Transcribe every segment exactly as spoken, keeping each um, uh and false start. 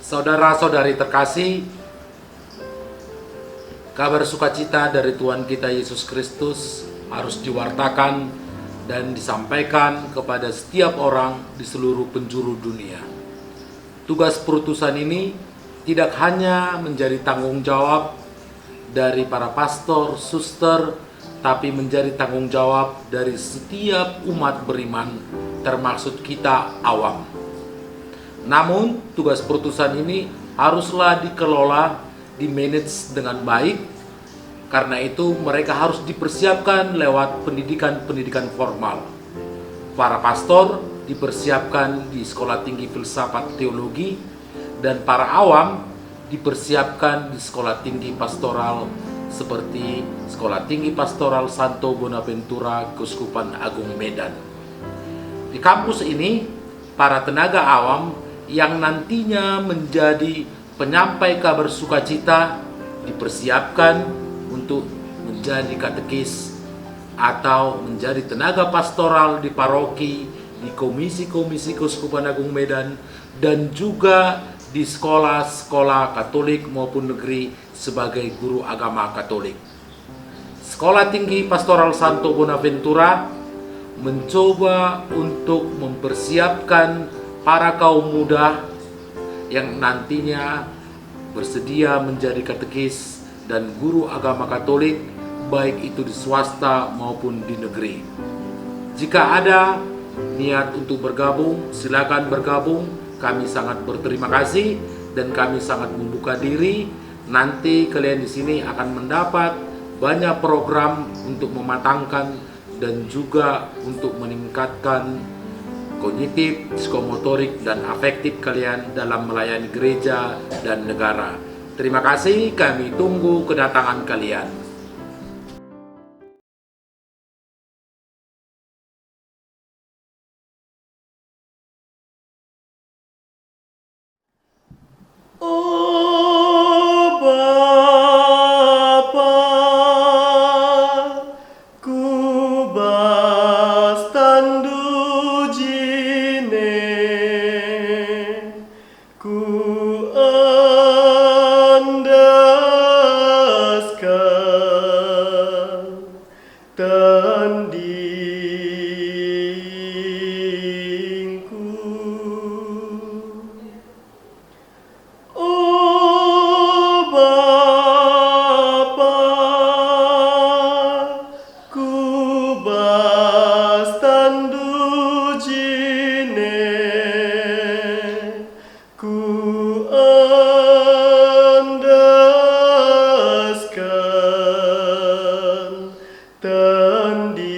Saudara-saudari terkasih, kabar sukacita dari Tuhan kita Yesus Kristus harus diwartakan dan disampaikan kepada setiap orang di seluruh penjuru dunia. Tugas perutusan ini tidak hanya menjadi tanggung jawab dari para pastor, suster, tapi menjadi tanggung jawab dari setiap umat beriman, termasuk kita awam. Namun, tugas perutusan ini haruslah dikelola, di-manage dengan baik. Karena itu, mereka harus dipersiapkan lewat pendidikan-pendidikan formal. Para pastor dipersiapkan di Sekolah Tinggi Filsafat Teologi, dan para awam dipersiapkan di Sekolah Tinggi Pastoral, seperti Sekolah Tinggi Pastoral Santo Bonaventura, Keuskupan Agung Medan. Di kampus ini, para tenaga awam yang nantinya menjadi penyampai kabar sukacita dipersiapkan untuk menjadi katekis atau menjadi tenaga pastoral di paroki, di komisi-komisi Keuskupan Agung Medan, dan juga di sekolah-sekolah Katolik maupun negeri sebagai guru agama Katolik. Sekolah Tinggi Pastoral Santo Bonaventura mencoba untuk mempersiapkan para kaum muda yang nantinya bersedia menjadi katekis dan guru agama Katolik, baik itu di swasta maupun di negeri. Jika ada niat untuk bergabung, silakan bergabung. Kami sangat berterima kasih dan kami sangat membuka diri. Nanti kalian di sini akan mendapat banyak program untuk mematangkan dan juga untuk meningkatkan kognitif, psikomotorik, dan afektif kalian dalam melayani gereja dan negara. Terima kasih, kami tunggu kedatangan kalian. O Bapa, ku bas tanNdu jine kuendesken tendingku. O Bapa, ku bas tanNdu jine kuendesken tendingku.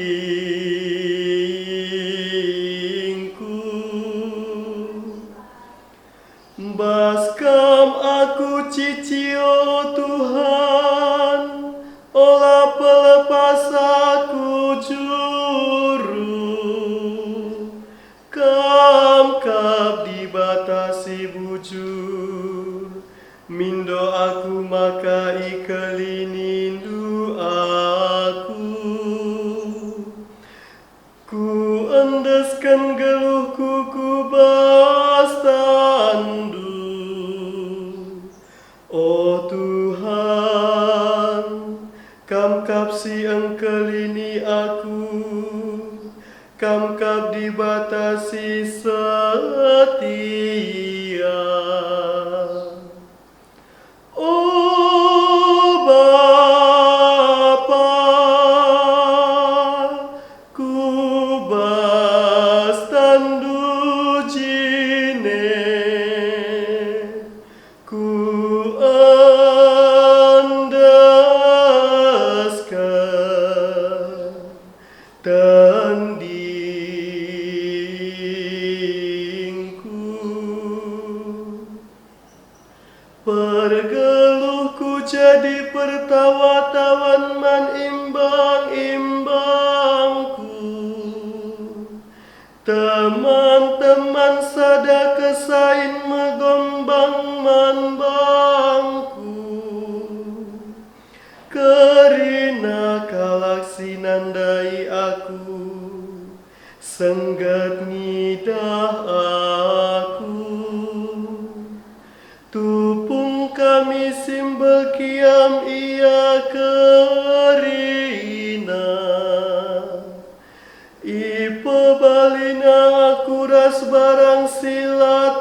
Bas Kam aku cici, o Tuhan, ola pelepas aku juru. Kam kap Dibata si bujur, mindo aku maka ikelinindu aku. Kuendesken geluhku ku bas tanNdu. O Tuhan, Kam kap si engkelini aku, Kam kap Dibata si setia. O Bapa, ku bas tanNdu jine kuendesken tendingku. Pergeluhku jadi pertawa-tawan man imbang-imbangku. Teman-teman sada kesain megombang man bangku. Kerina kalak si nandai aku, sengget ngidah aku.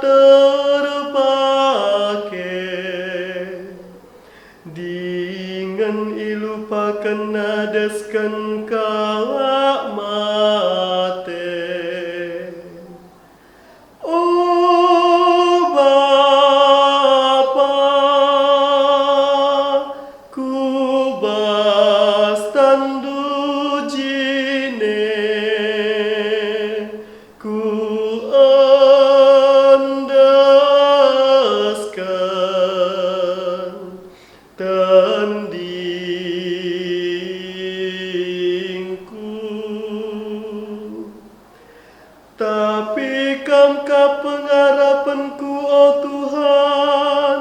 terpake, dingen ilupakenNa desken kalak mate. O Bapa, ku bas tanNdu jine kuendesken tendingku. Tapi Kam kap pengarapenku, o Tuhan,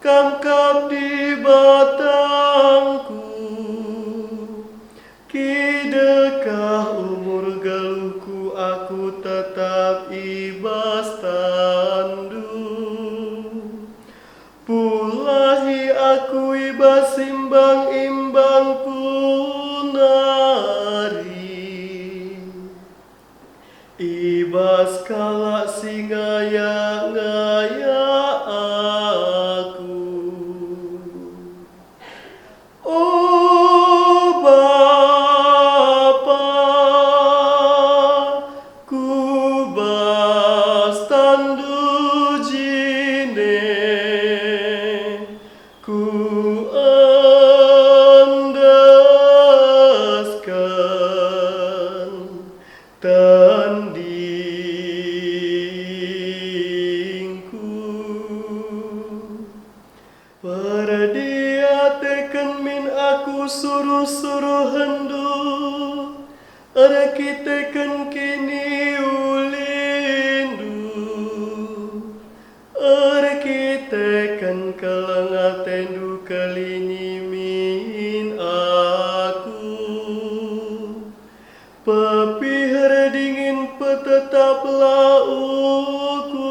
Kam kap Dibatangku. Kidekah umur geluhku aku tetap i bas tanNdu. Pulahi aku i bas imbang-imbangku nari, i bas kalak si ngayak-ngayak aku. O Bapa, ku bas tanNdu jine kuendesken tendingku. Perdiateken min aku suruh-suruhenNdu, erkiteken kiniulinNdu, erkiteken keleng ateNdu kelini min aku. Pepih erdingin petetaplah ukurndu.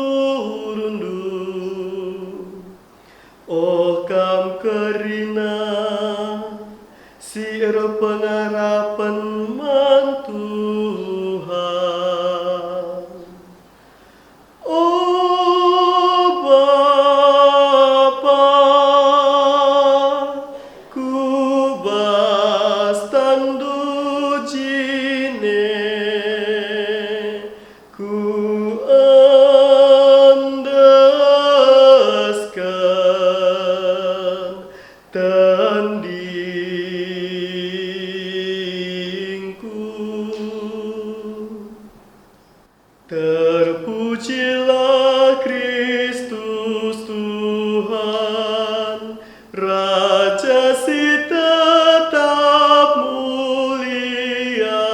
O Kam kerina si erpengarapen man Tuhan. O Bapa, ku bas tanNdu jine kuendesken tendingku. Terpujilah Kristus Tuhan, Raja si tetap mulia.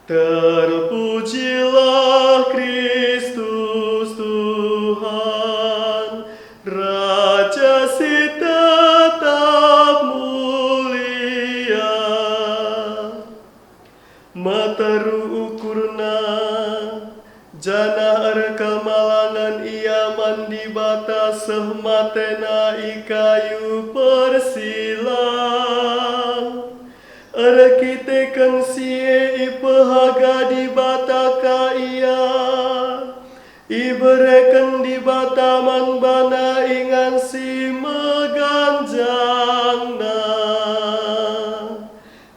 Terpujilah Kristus Tuhan, Raja si tetap mulia. Meteruk ukurna, janah erkemalangen ia man Dibata seh matena i kayu persilang. Erkiteken si e ipehaga Dibata ka ia, ibereken Dibata man bana ingan si meganjangna.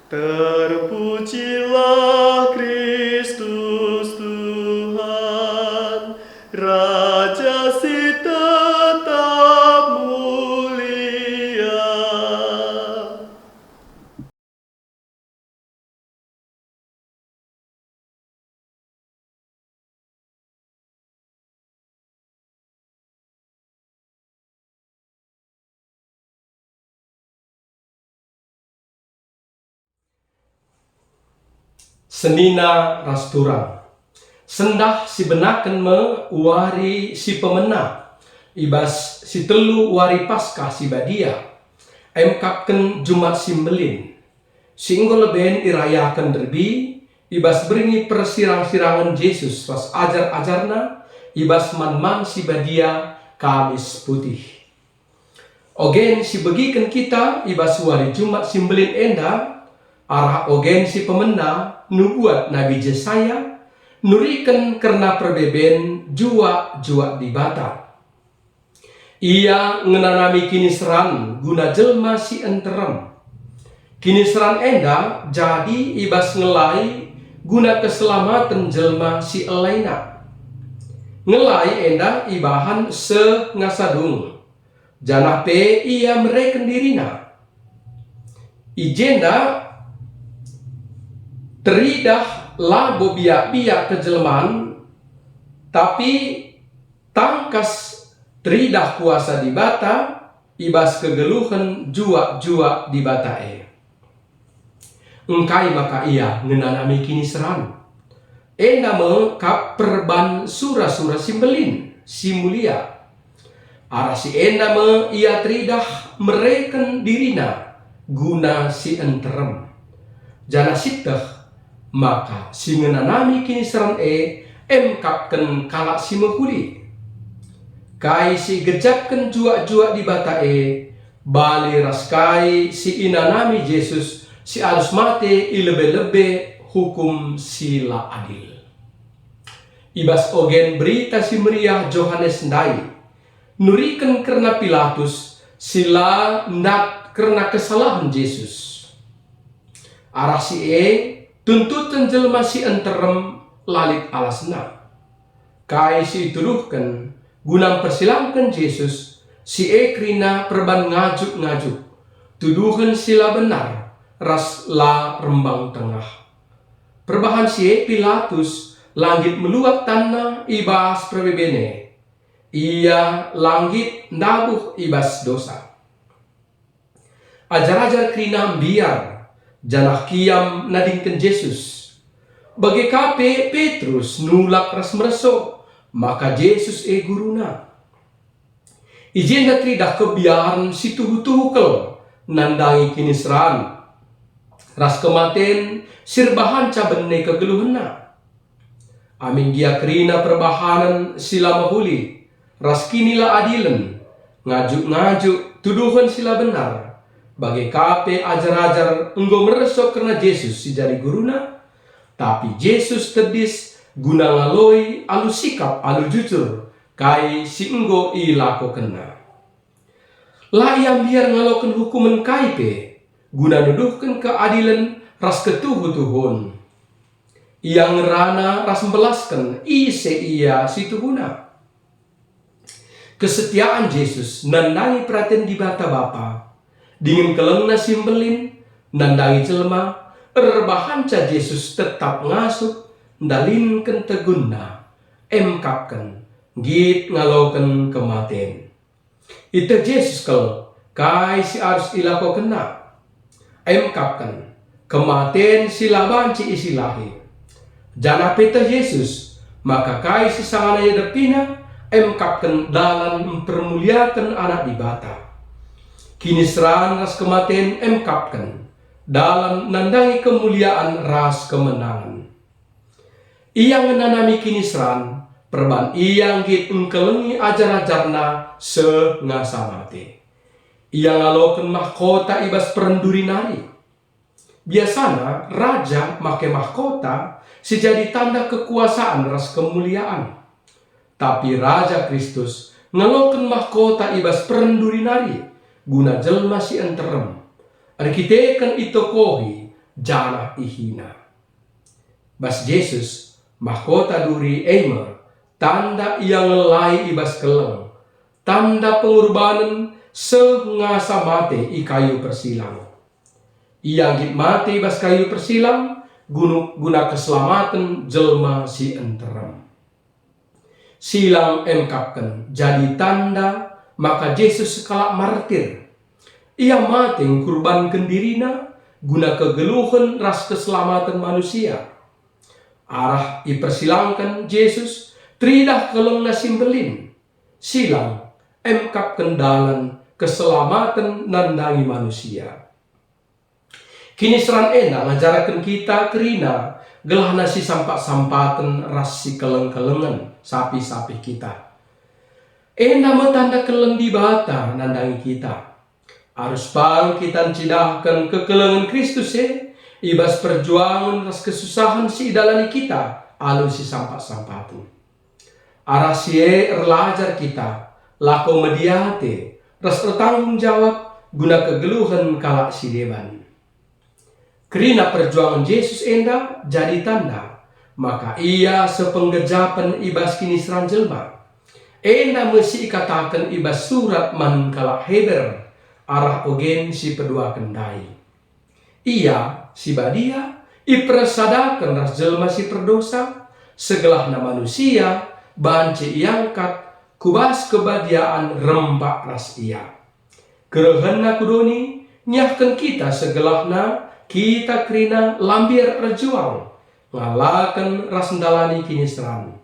Terpujilah Kristus Tuhan, Raja si tetap mulia. Senina ras turang. Sendah sibenaken me wari si pemena i bas si telu wari Paskah si badia, emkapken Jumat si Mbelin, si enggo leben irayaken derbi i bas berngi persirang-sirangen Jesus ras ajar-ajarNa i bas man-man si badia Kamis Putih. Ogen si begiken kita i bas wari Jumat si Mbelin enda, arah ogen si pemena nubuat Nabi Jesaya, Nuriken kerna perbeben juak-juak Dibata. Ia ngenanami kiniseran guna jelma si nterem. Kiniseran enda jadi i bas ngelai guna keselamaten jelma si elaina. Ngelai enda ibahan seh ngasa dung, janah pe ia mereken dirina. I jenda teridah labo biak-biak kejelman, tapi tangkas teridah kuasa Dibata i bas kegeluhen juak-juak Dibata e. Engkai maka ia ngenanami kiniseran? Enda me kap perban sura-sura si mbelin, si mulia. Arah si enda me ia teridah mereken dirina guna si nterem. Janah sieteh maka si ngenanami kiniseran e emkapken kalak si mehuli. Kai si igejapken juak-juak Dibata e bali ras kai si inanami Jesus si arus mate i lebe-lebe hukum si la adil. I bas ogen Berita Si Meriah Johanes ndai nuriken kerna Pilatus si la ndat kerna kesalahen Jesus. Arah si e, tuntuten jelma si nterem la lit alasna. Kai si ituduhken guna mpersilangken Jesus, si e kerina perban ngajuk-ngajuk, tuduhen si la benar, ras la rembang tengah. Perbahan si e Pilatus la nggit meluat tanna i bas perbeben e. Ia la nggit ndabuh i bas dosa. Ajar-ajar kerina mbiar, janah kiam nadingken Jesus. Bage ka pe Petrus nulak ras mereso maka Jesus e guruna. I jenda teridah kebiaren si tuhu-tuhu kal nandangi kiniseran ras kematen si erbahanca bene kegeluhenna. Amin gia kerina perbahanen si la mehuli, ras kinilaadilen, ngajuk-ngajuk, tuduhen si la benar, bage ka pe ajar-ajar enggo mereso kerna Jesus si jadi guruna, tapi Jesus tedis guna ngaloi alu sikap alu jujur kai si enggo ilakokenna. La ia mbiar ngaloken hukumen kai pe, guna nuduhken keadilen ras ketuhu-tuhun. Ia ngerana ras mbelasken ise ia si tuhuna. Kesetiaan Jesus nandangi peraten Dibata Bapa, dingen kelengNa si mbelin nandangi jelma, erbahanca Jesus tetap ngasup ndalinken tegunNa, emkapken nggit ngaloken kematen. Ieteh Jesus kal kai si arus ilakokenNa. Emkapken kematen si la banci isilahi. Janah pe ieteh Jesus maka kai si sangana iadepina emkapken dalan mpermuliaken Anak Dibata. Kiniseran ras kematen emkapken dalan nandangi kemuliaan ras kemenangen. Ia ngenanami kiniseran, perban ia nggit engkelengi ajar-ajarNa seh ngasa mate. Ia ngaloken mahkota i bas perenduri nari. Biasana raja make mahkota si jadi tanda kekuasaan ras kemuliaan. Tapi Raja Kristus ngaloken mahkota i bas perenduri nari guna jelma si nterem, erkiteken itokohi janah ihina. Bas Jesus, mahkota duri e me tanda ia ngelai i bas keleng, tanda pengurbanen seh ngasa mate i kayu persilang. Ia nggit mate i bas kayu persilang gunu-, guna keselamaten jelma si nterem. Silang emkapken jadi tanda maka Jesus sekalak martir. Ia mate ngkurbanken dirina guna kegeluhen ras keselamaten manusia. Arah ipersilangken Jesus, teridah kelengNa si mbelin. Silang emkapken dalan keselamaten nandangi manusia. Kiniseran enda ngajaraken kita kerina gelahna sisampat-sampaten ras sikeleng-kelengen sapih-sapih kita. Enda me tanda keleng Dibata nandangi kita. Arus pang kita ncidahken kekelengen Kristus e i bas perjuangen ras kesusahen si idalani kita, alu si sampat-sampaten. Arah si e erlajar kita lako mediate ras ertanggung jawab guna kegeluhen kalak si deban. Kerina perjuangen Jesus enda jadi tanda maka ia seh penggejapen i bas kiniseran jelma. Enda me si ikataken i bas surat man kalak Heber arah ogen si peduaken ndai. Ia, si badia, ipersadaken ras jelma si perdosa, segelahna manusia banci iangkat ku bas kebadiaan rembak ras ia. Kerehenna ku doni ngiahken kita segelahna kita kerina la mbiar erjuang ngalaken ras ndalani kiniseran.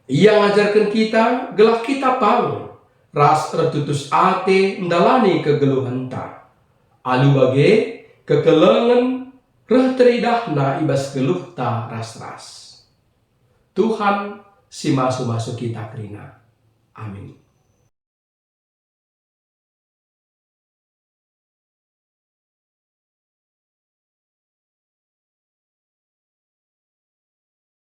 Ia ngajarken kita gelah kita pang ras ertutus ate ndalani kegeluhenta. Alu bage, kekelengen reh teridahna i bas geluhta ras-ras. Tuhan si masu-masu kita kerina. Amin.